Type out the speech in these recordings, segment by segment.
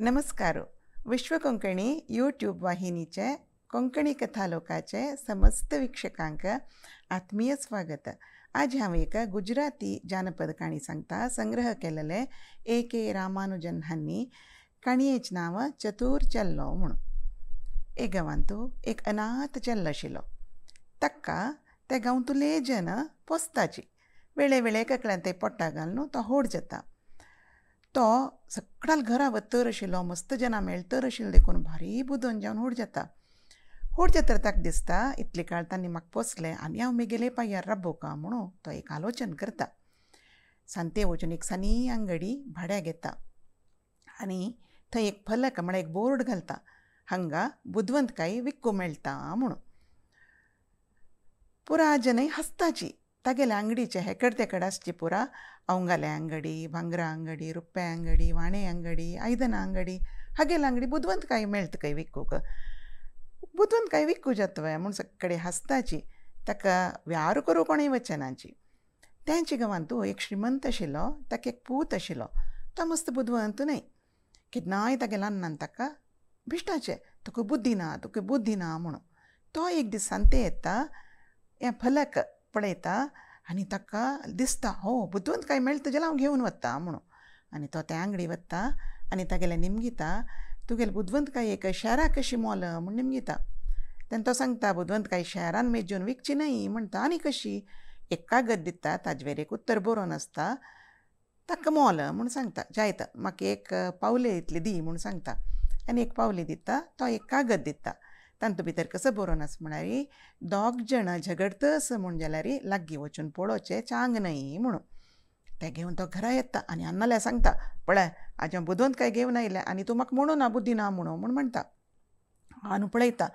नमस्कार. विश्व कोंकणी यूट्यूब वाहिनीचे कोंकणी कथालोकाचे समस्त वीक्षकांक आत्मीय स्वागत. आज हांव एक गुजराती जानपद काणी सांगता, संग्रह केलेले ए के रामानुजन हांणी. काणयेचें नांव चतूर चेल्लो म्हणून. एक गांवांतू एक अनाथ चेल्लो आशिल्लो. ताका ते गांवतुले जन पोसताची. वेळे वेळे एकल्यान ते पोट्टा घालून तो होड जाता. तो सगळ्यां घरा वतर आशिल्लो, मस्त जनां मेळतर आशिल्लो, देखून भारी बुदोन जावन होड जाता. होड जातर ताका दिसता इतले काळ तांणी म्हाका पोसलें आनी हांव मेगेले पांयार राबोवका म्हणून तो एक आलोचन करता. सांते वचून एक सानी आंगडी भाड्याक घेता आनी थंय एक फलक म्हळ्यार एक बोर्ड घालता, हांगा बुदवंतकाय विक्कू मेळटा म्हणून. पुरा जनय हसताची. तागेले आंगडीचे हेकड तेकड आसची पुरा अवंगाले आंगडी, भांगरा आंगडी, रुप्या आंगडी, वाणे आंगडी, आयदनां आंगडी, हागेले आंगडी बुदवंतकाय मेळटा खंय विकूंक. बुदवंतकाय विकू जाता म्हूण सगळे हांसताची. ताका व्यार करूं कोणूय वचनाची. तेंच्या गांवांतू एक श्रीमंत आशिल्लो, ताका एक पूत आशिल्लो. तो मस्त बुदवंत न्हय. केन्नाय तागेल्या अन्नान ताका भिश्टाचें, तुका बुद्दी ना, तुका बुद्दी ना म्हणून. तो एक दीस सांते येता, हें फलक पळयता आनी ताका दिसता हो बुदवंतकाय मेळटा जाल्यार हांव घेवन वता म्हणून. आनी तो त्या आंगडी वता आनी तागेलें निमगिता, तुगेले बुदवंतकाय एक शेराक कशी मोल म्हूण निमगिता. तेन्ना तो सांगता बुदवंतकाय शेरान मेजून विकची न्हय म्हणटा. आनी कशी एक कागद दिता, ताजेर एक उत्तर बरोवन आसता, ताका मोल म्हूण सांगता. जायत म्हाका एक पावले इतली दी म्हूण सांगता. आनी एक पावली दिता, तो एक कागद दिता. तांतू भितर कसो बरोवन आसा म्हळ्यार दोग जाणां झगडतस म्हूण जाल्यार लागीं वचून पळोवचें चांग न्हय म्हणून. तें घेवन तो घरा येता आनी अन्नाल्या सांगता, पळय आज हांव बुदवंतकाय घेवन आयलें आनी तूं म्हाका म्हणू ना बुद्दी ना म्हणून म्हूण म्हणटा. आनी पळयता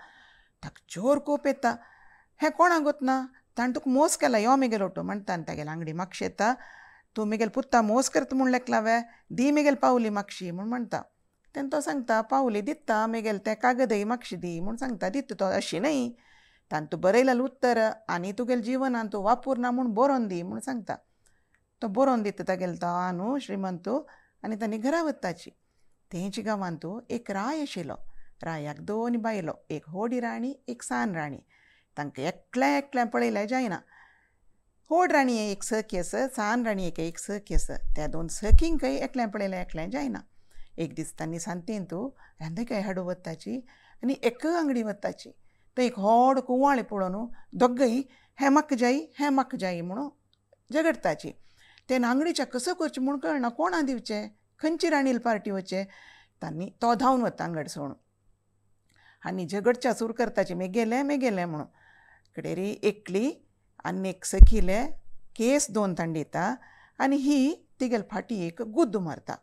ताका जोर कोप येता. हें कोणाक गोतना, ताणें तुका मोस केला, यो मेगेलो ओटो म्हणटा. आनी तागेले आंगडी मागशी येता, तूं मेगेल पुता मोस करता म्हूण लेखला वे, दी मेगेल पावली मागशी म्हूण म्हणटा. तेन्ना तो सांगता पावली दिता मेगेल तें कागदय मागशी दी म्हूण सांगता. दिता तो अशी न्हय, तांतू बरयलेलें उत्तर आनी तुगेले जिवनान तूं वापरना म्हूण बरोवन दी म्हूण सांगता. तो बरोवन दिता तागेलो तो आनू श्रीमंतू आनी तांणी घरा वताची. तेंच्या गांवांतू एक राय आशिल्लो. रायाक दोन बायलो, एक व्हडी राणी, एक सान राणी. तांकां एकल्या एकल्या पळयल्यार जायना. व्हड राणी एक सखी आसा, सान राणयेक एक सखी आसा. त्या दोन सखींकय एकल्यान पळयल्यार एकल्यान जायना. एक दीस तांणी सांतेंतू रांदकाय हाडूं वताची आनी एक आंगडी वताची. थंय एक व्हड कुंवाळे पळोवन दोगय हें म्हाका जाय, हें म्हाका जाय म्हणून झगडटाची. तेन्ना आंगडीच्या कसो करचें म्हूण कळना, कोणा दिवचें, खंयची राणील पार्टी वचचें. तांणी तो धांवन वता आंगड सोडून आनी झगडच्या सूर करताची, मेगेलें मेगेलें म्हणून. कडेरी एकली आनी एक सखीले केस दोन तांडयता आनी ही तिगेले फाटी एक गुद्द मारता.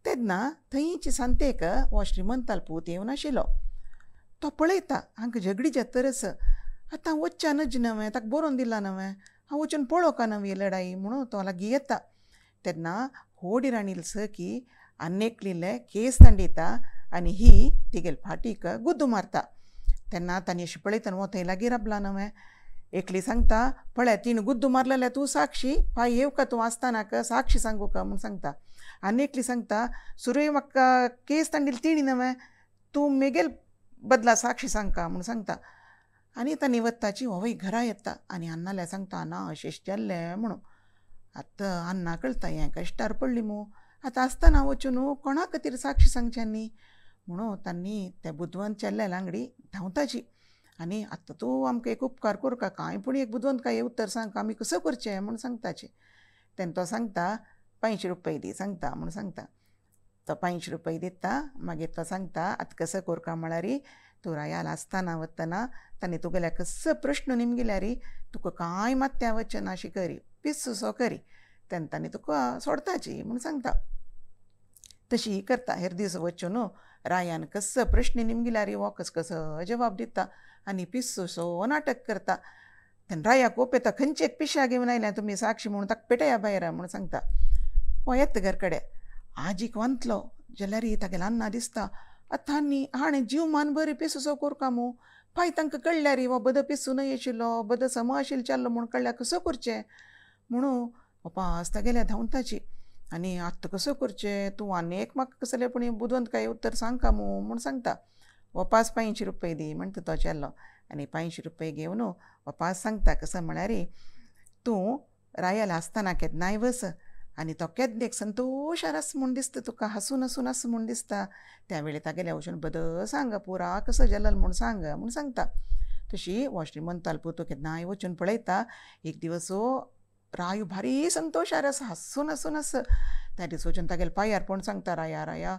तेन्ना थंयची सांतेक हो श्रीमंताल पूत येवन आशिल्लो. तो पळयता हांकां झगडी जातरच आतां वचच्या नज नवें, ताका बरोवन दिलां नवें, हांव वचून पळोवका नवी लडाई म्हणून तो लागीं येता. तेन्ना होडी राणील सखी आनी एकलीले केस तांडयता आनी ही तिगेले फाटीक गुद्दू मारता. तेन्ना तांणी अशें पळयता हो थंय लागीं राबला नवें. एकली सांगता पळय तिणें गुद्दू मारलेलें तूं साक्षी, पाय येवका तूं आसतानाक साक्षी सांगूका म्हूण सांगता. आनी एकली सांगता सुरय म्हाका केस तांडिल्ली तिणी नवें, तूं मेगेल बदला साक्षी सांगका म्हूण सांगता. आनी तांणी वताची होवय घरा येता आनी अन्नाल्या सांगता ना अशें अशें जाल्लें म्हणून. आतां अन्ना कळटा हें कश्टार पडली मू, आतां आसतना वचून कोणा खातीर साक्षी सांगच्यांनी म्हणून तांणी त्या बुदवंत चेल्ल्या आंगडी धांवताची. आनी आतां तूं आमकां एक उपकार करका, कांय पूण एक बुदवंतकाय उत्तर सांग, आमी कसो करचें म्हूण सांगताची. तेन्ना तो सांगता 500 रुपये दी सांगता म्हूण सांगता. तो 500 रुपये दिता. मागीर तो सांगता आतां कसो करका म्हळ्यार तूं रायाल आसतना वतना तांणी तुगेल्या कसो प्रश्न निमगिल्यार तुका कांय मात्या वचना अशी करी, पिस्सो करी, तेन्ना तांणी तुका सोडताची म्हूण सांगता. तशी करता. हेर दीस वचून रायान कसो प्रश्न निमगिल्यार हो कस कसो जवाब दिता आनी पिस्सो नाटक करता. तेन्ना रायाक कोप येता, खंयची एक पिशा घेवन आयल्या तुमी साक्षी म्हणून, ताका पेटया भायर म्हूण सांगता. हो येता घर कडेन आजीक वांतलो जाल्यार तागेले अन्ना दिसता आतां आनी हाणें जीव मान बरी पिसुसो करका मू, पाय तांकां कळ्ळ्यार हो बदो पिसू न्हय आशिल्लो, बदो सम आशिल्लो चल्लो म्हूण कळ्ळ्यार कसो करचें म्हणून उपास तागेल्या धांवताची. आनी आतां कसो करचें तूं आनी एक म्हाका कसलें पूण बुदवंतकाय उत्तर सांग मू म्हूण सांगता. वपास 500 रुपये दी म्हणटा तो चेडो आनी 500 रुपये घेवन वपास सांगता कसो म्हळ्यार तूं रायाल आसतना केन्नाय वस आनी तो केन्ना एक संतोशार आसा म्हूण दिसता तुका, हांसून हांसून आसा म्हूण दिसता. त्या वेळी तागेल्या वचून बद सांग पुरा कसो जालो म्हूण सांग म्हूण सांगता. तशी हो श्रीमंतालो पूत केन्नाय वचून पळयता. एक दिवस रायो भारी संतोशार आसा, हांसून हांसून आसा. त्या दीस वचून तागेल्या पांयार पडून सांगता, राया राया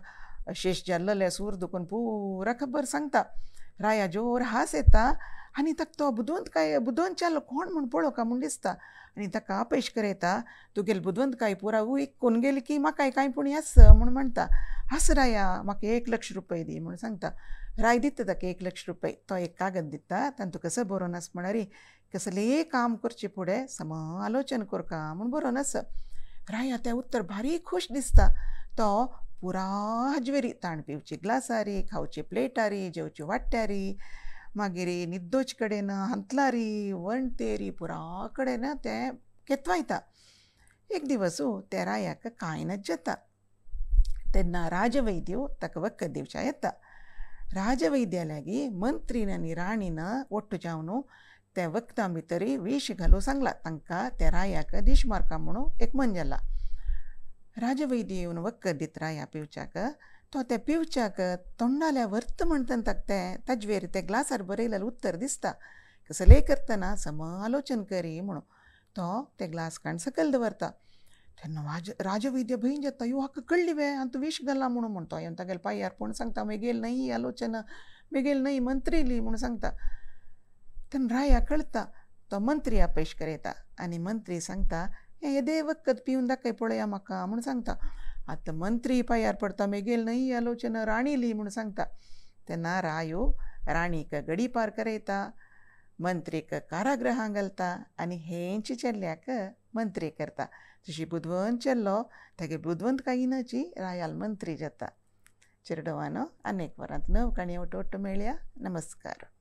शेष जाल्लें सूर दुखून पुरा खबर सांगता. राया जोर हांस येता आनी ताका तो बुदवंतकाय बुदवंत चेडो कोण म्हूण पळोवका म्हूण दिसता आनी ताका अपेश करयता, तुगेली बुदवंतकाय पुरा विकून गेली की म्हाकाय कांय पूण आस म्हूण म्हणटा. आस राया म्हाका 1 लक्ष रुपये दी म्हूण सांगता. राय दिता ताका 1 लक्ष रुपये. तो एक कागद दिता, तातूंत कसो बरोवन आसा म्हळ्यार कसलेंय काम करचे फुडें सम आलोचन करका म्हूण बरोवन आसा. राया तें उत्तर भारी खूश दिसता. तो पुरा हाजवेरी ताण पिवची ग्लासारी, खावची प्लेटारी, जेवची वाट्यारी, मागीर निद्दोच कडेन हांतलारी, वणतेरी पुरा कडेन तें केतवायता. एक दिवस त्या रायाक कांय नज जाता. तेन्ना राजवैद्य ताका वखद दिवच्या येता. राजवैद्या लागीं मंत्रीन आनी राणीन ಒಟ್ಟು जावन त्या वखदां भितर विश घालूं सांगला तांकां त्या रायाक दीश मारका म्हणून एक मन जाला. राजवैद्य येवन वखद दित राया पिवच्याक. तो तें पिवच्याक तोंडाल्या वर्त म्हणटा ताका तें ताजवेर तें ग्लासार बरयलेलें उत्तर दिसता, कसलेंय करतना सम आलोचन करी म्हणून. तो तें ग्लास काडून सकयल दवरता. तेन्ना राजवैद्य भंय जाता, यो हाका कळ्ळी वे आनी तूं विश घाला म्हणून म्हणटा. येवन तागेल्या पांयार पडून सांगता, मेगेल न्हय आलोचन, मेगेल न्हय मंत्रीली म्हूण सांगता. तेन्ना राया कळटा. तो मंत्री अपेश करयता आनी मंत्री सांगता, हें येदें वखद पिवन दाखय पळया म्हाका म्हूण सांगता. आतां मंत्री पांयार पडटा, मेगेल न्हय आलोचन राणीली म्हूण सांगता. तेन्ना रायो राणीक गडी पार करयता, मंत्रीक कारागृहां घालता आनी हेंच चेडल्याक मंत्री करता. तशी बुदवंत चेडलो तागे बुदवंतकायेनची रायाल मंत्री जाता. चेरडवानो अनेक वरांत नव काणयो ओट्टो मेळया. नमस्कार.